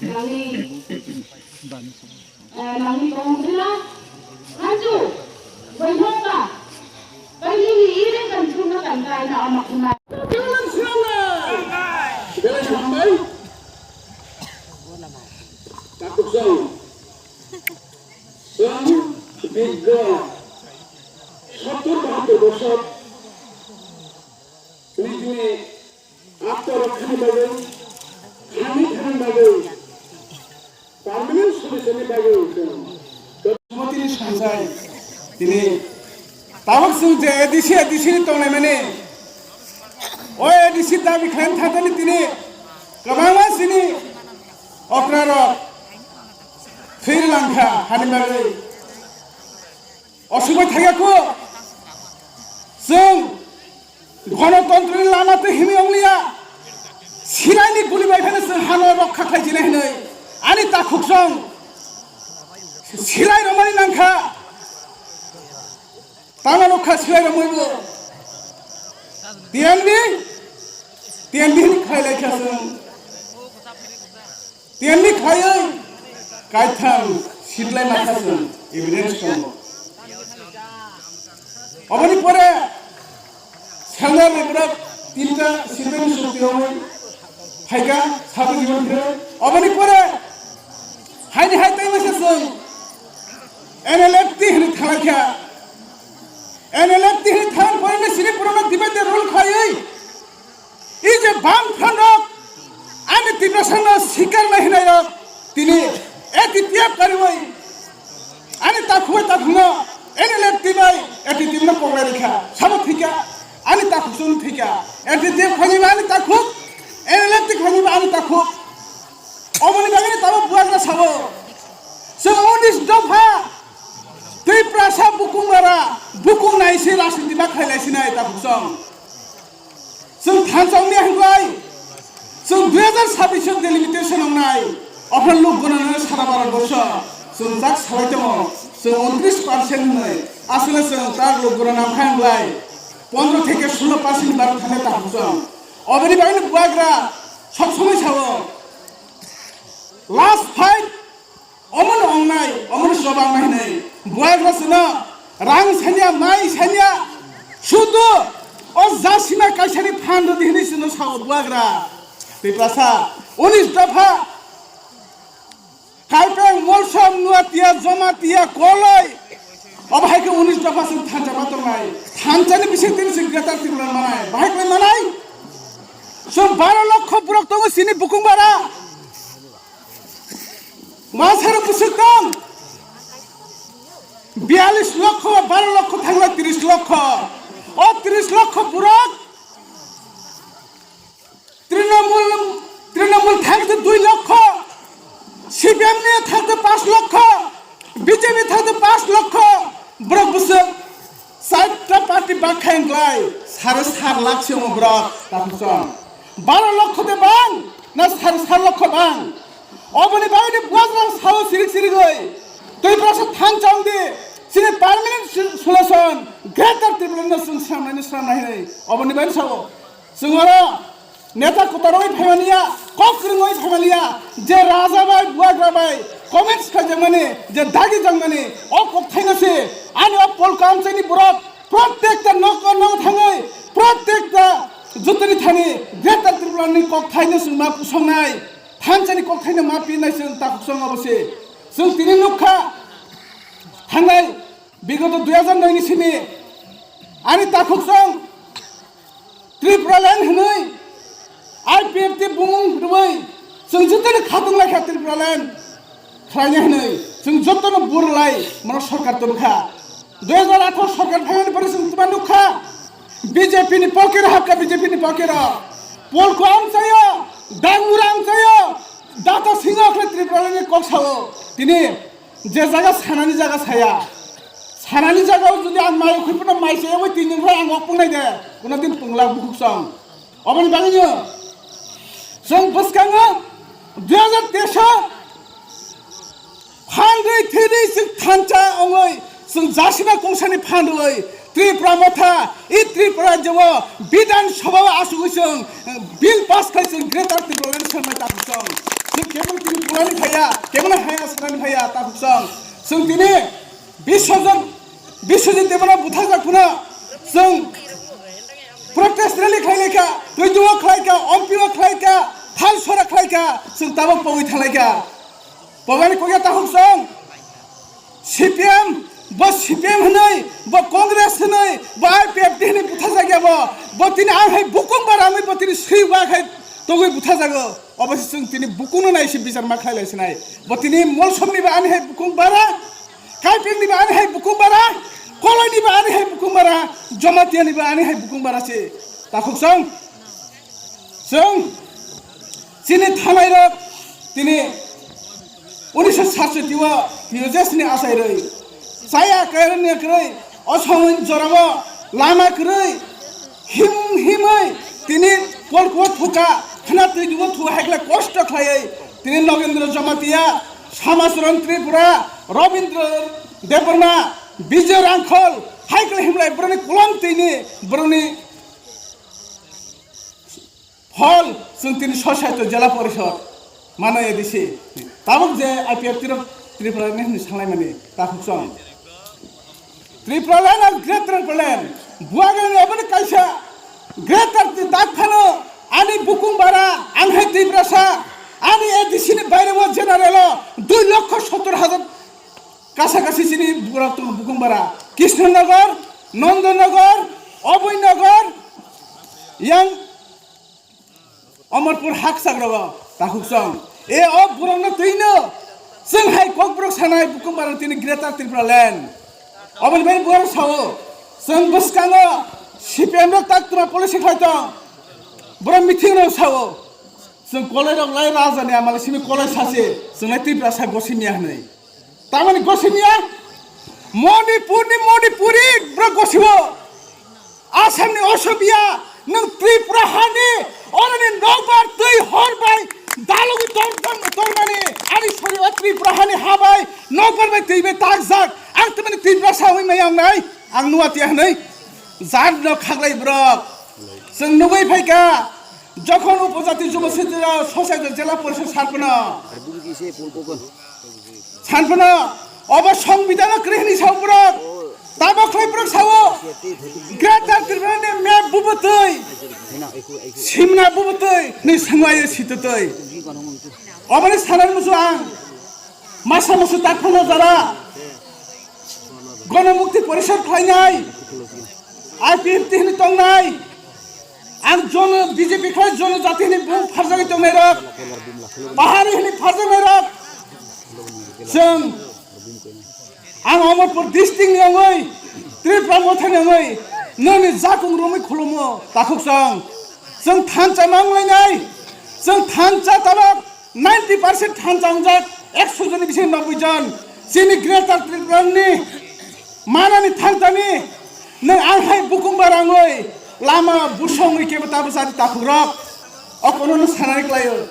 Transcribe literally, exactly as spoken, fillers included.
Nangni, eh, nangni kong sila, hanju, bai hokka, bai nini ire kan chuna kan kai na ama khuna. Belai hambai. Katuk song. Song biggo. Sottur bahattur bosor. Nijini Atma rokhani bagwi, hani thani bagwi, permanent solution ni bagwi chwng Somotini sanjai tini tabuk chwng je A D C, A D C ni tongnai mani, o A D C dabi khlaina thangtani tini kwbangma chini okra rok thwi langkha hani bagwi. Osubai thaiya kho chwng Gonotontroni lama twi himwi wngliya. Silaini guli bai phano chwng hano rokha khlai jinai hinwi ani takhuk song silai romani nangkha. Tama nokha silai romwi bo T N B, T N B ni khlai lai kha chwng. Tiyarni khlaiwi kaitham sitlai makha chwng evidence tongo. Oboni pore selnarni borok tinta sitlai muchung tiyongwi phaikha sabwi jibon phirwi. Oboni pore haini hai tei masa chwng N L F T hwnwi thangkha. N L F T hwnwi thang pore sini purana debate rule khlaiwi. I je bam phanrok ani Tiprasano sikar nai hinai rok tini A T T F kariwi ani takhumai takhumno N L F T bai A T T F no koklai rikha. Sabo thikha ani takhuk sung thikha. A T T F khaniba ani takhuk, N L F T khaniba ani takhuk. Oboni bagwi tabo buagra sabo. Chwng unis dopha Tiprasa bukung bara bukung nai se rajniti ma khlai lai sinai takhuk song. Chwng thansa wngya hinklai, chwng dui hajar sabbish o delimitation wngnai, ophano luk gwnangnai sara Bharat borsho, chwng jak salai tongo, chwng untris percent hwnwi, asole chwng tak luk gwnang nangkha hinklai, pondro theke sulo percent ni barwi thangnai takhuk chwng. Oboni bagwino buagra sob somoi sao, last fight, Omono wngnai, omono chobang nai hinwi. Buagra chwngno rang sanya, mai sanya. Sudu o jasima kaisani phan rwdi hinwi chwngno sao buagra. Tiprasa, unis dopha. Kaipeng, Molsom, Nuatia, Jomatia, Koloi. Obo hai khe unis dopha chwng thansa ma tongnai. Thansani bising tini chwng Greater Tripura manai. Bahai khlai manai. Chwng baro lokho borok tongo chini bukung bara. Masaro bwswk tong? Biyalish lokho, baro lokho thangla tris lokho. O tris lokho borok Trinamool, Trinamool thangto dui lokho, C P M ni thangto panch lokho, B J P thangto panch lokho. Borok bwswk Chaita party bakha hinglai sare sat lakh se omo borok takhuk song. Baro lokho de bang na sare sat lokho bang? Oboni bagwi ni buagra sao sirik sirik oi. Twi prasa thansa wng di. Chini permanent so-, solution Greater Tripura no chwng swnamnai no swnamnai hinwi. Oboni bagwi sao. Chwng oro neta kwtharwi phaimaniya, kok kwrwngwi phaimaniya, je raja bai, buagra bai, comments khaijakmani, je dagi jakmani, o kokthaino se, ani o polka amchaini borok, protekta nokno nokno thangwi, protekta jotoni thani, Greater Tripura ni kokthaino chwng ma kusongnai, thansani kokthaino ma pinai chwng takhuk chwng obo se. Chwng tini nukha, thangnai, bigoto dui hajar noi ni simi, ani takhuk chwng, Tripura Land hwnwi I P F T bumung rwui chwng jotono khatung lai kha Tripura Land khlaina hwnwi chwng jotono bur lai mano sarkar tong kha. Dui hajar atharo sarkar phaimani pore chwng twma nuk kha B J P ni pocket o hap kha, B J P ni pocket o polko amchaio, dangmura amchaio, data singo khlai Tripura Land ni kok sao tini. Je jaga sanani jaga saya. Sanani jaga o jodi ang mai khoi phano mai saya oi tin din phai ang ok pungnai de. Kuno din pungla bukhuk song. Oboni bagwi no. Chwng bwskango dui hajar teis o phandri thiri chwng thansa ongoi chwng jasima kongsani phandoi Tripura motha i Tripura jebo Bidhan Sabha o asugwi chwng bill pass khai chwng Greater Tripura Land sanai takhuk song. Kebo tini pulani phaiya, kebo hai asanani phaiya, takhuk song. Song tini Biswajit, Biswajit Debbarma buthajak phano song protest rally khlai laikha, twiduo khlai kha, ompiyo khlai kha, thal sora khlai kha, song tabok pogwi thalai kha. Pogani kogya takhuk song. C P M, bo C P M hwnwi, bo Congress hwnwi, bo I P F T hwnwi buthajak ya bo. Bo tini ang hai bukung bara wngwi bo tini swi wa khai togwi buthajago. Obo se chwng tini bukungno nai se bichar ma khlai lai sinai. Bo tini Molsomni ba ani hai bukung bara, Kaipengni ba ani hai bukung bara, Koloini ba ani hai bukung bara, Jamatia ni ba ani hai bukung bara se. Takhuk song. Chwng chini thanai rok tini unisho satshoti o P O J S ni achai rwi, chaya kairwngni kwrwi, o somoi jorao lama kwrwi him himwi tini polkuo thuka, khna twi duo thu haikla kosto khlaiwi tini Nogendra Jamatia, Samacharan Tripura, Robindra Debbarma, Bijoy Rangkhol haikla himlai boroni kolom twini boroni Hol, chwng tini Sosaitor Jela Porishod, mano A D C. Tabuk je I P F T rok Tripura ni hwnwi sanglaimani, takhuk song. Tripura land ar Greater Tripura land. Buagrani aboni kaisa Greater ti dak phano ani bukung bara, ang hai Tiprasa, ani A D C ni baire o general o dui lokho sottor hajar kasa kasi chini borok tongo bukung bara. Krishnanagar, Nandanagar, Abhaynagar, yang Amarpur hakchak rogo takhuk song. E o borokno twino chwng hai kokborok sanai bukung bara tini Greater Tripura land. Oboni bai borok sao chwng bwskango C P M rok tak tuma policy khlai tong. Borok meeting rok sao chwng kolai rok lai raja ni amale simi kolai sase chwng lai Tiprasa gosimya hwnwi. Tamani gosimya Manipur ni Manipuri borok gosiwo. Assam ni Osomiya, nwng Tripura hani, oroni nokbar twi hor bai dalogwi tor-, tor-, tormani, ani sori o Tripura hani ha bai, nokbar bai twi bai takjak, ang tamani Tiprasa wngwi maya wngnai, ang nuwa tiya hwnwi, jat no khaklai borok. Chwng nugwi phaikha, jokhon upojati jubo sitira Sosaitor Jela Porishod sarpano. Sanphano, obo Songbidan o kwrwi hwnwi sao borok. Tamo khlai borok sao. Greater Tripura ni map bubo twi. Simna bubo twi. Ni sangwai sito twi. Oboni sanani musu ang. Masa musu tak phano jara. Gono Mukti Porishad khlainai. I P F T hwnwi tongnai. Ang jono B J P khlai jono jati hwnwi bung pharjagwi tongnai rok. Pahari hwnwi pharjaknai rok. Chwng ang Amarpur district ni wngwi Tripura motha ni wngwi nini jakung romwi khulumo takhuk song. Chwng thansa manglainai. Chwng thansa tabok ninety percent thansa wngjak, ekso joni bisingo noboi jon. Chini Greater Tripura ni manani thansani nwng ang hai bukung barangwi lama busongwi kebo tabo jati takhuk rok. O kono no sanani klaio.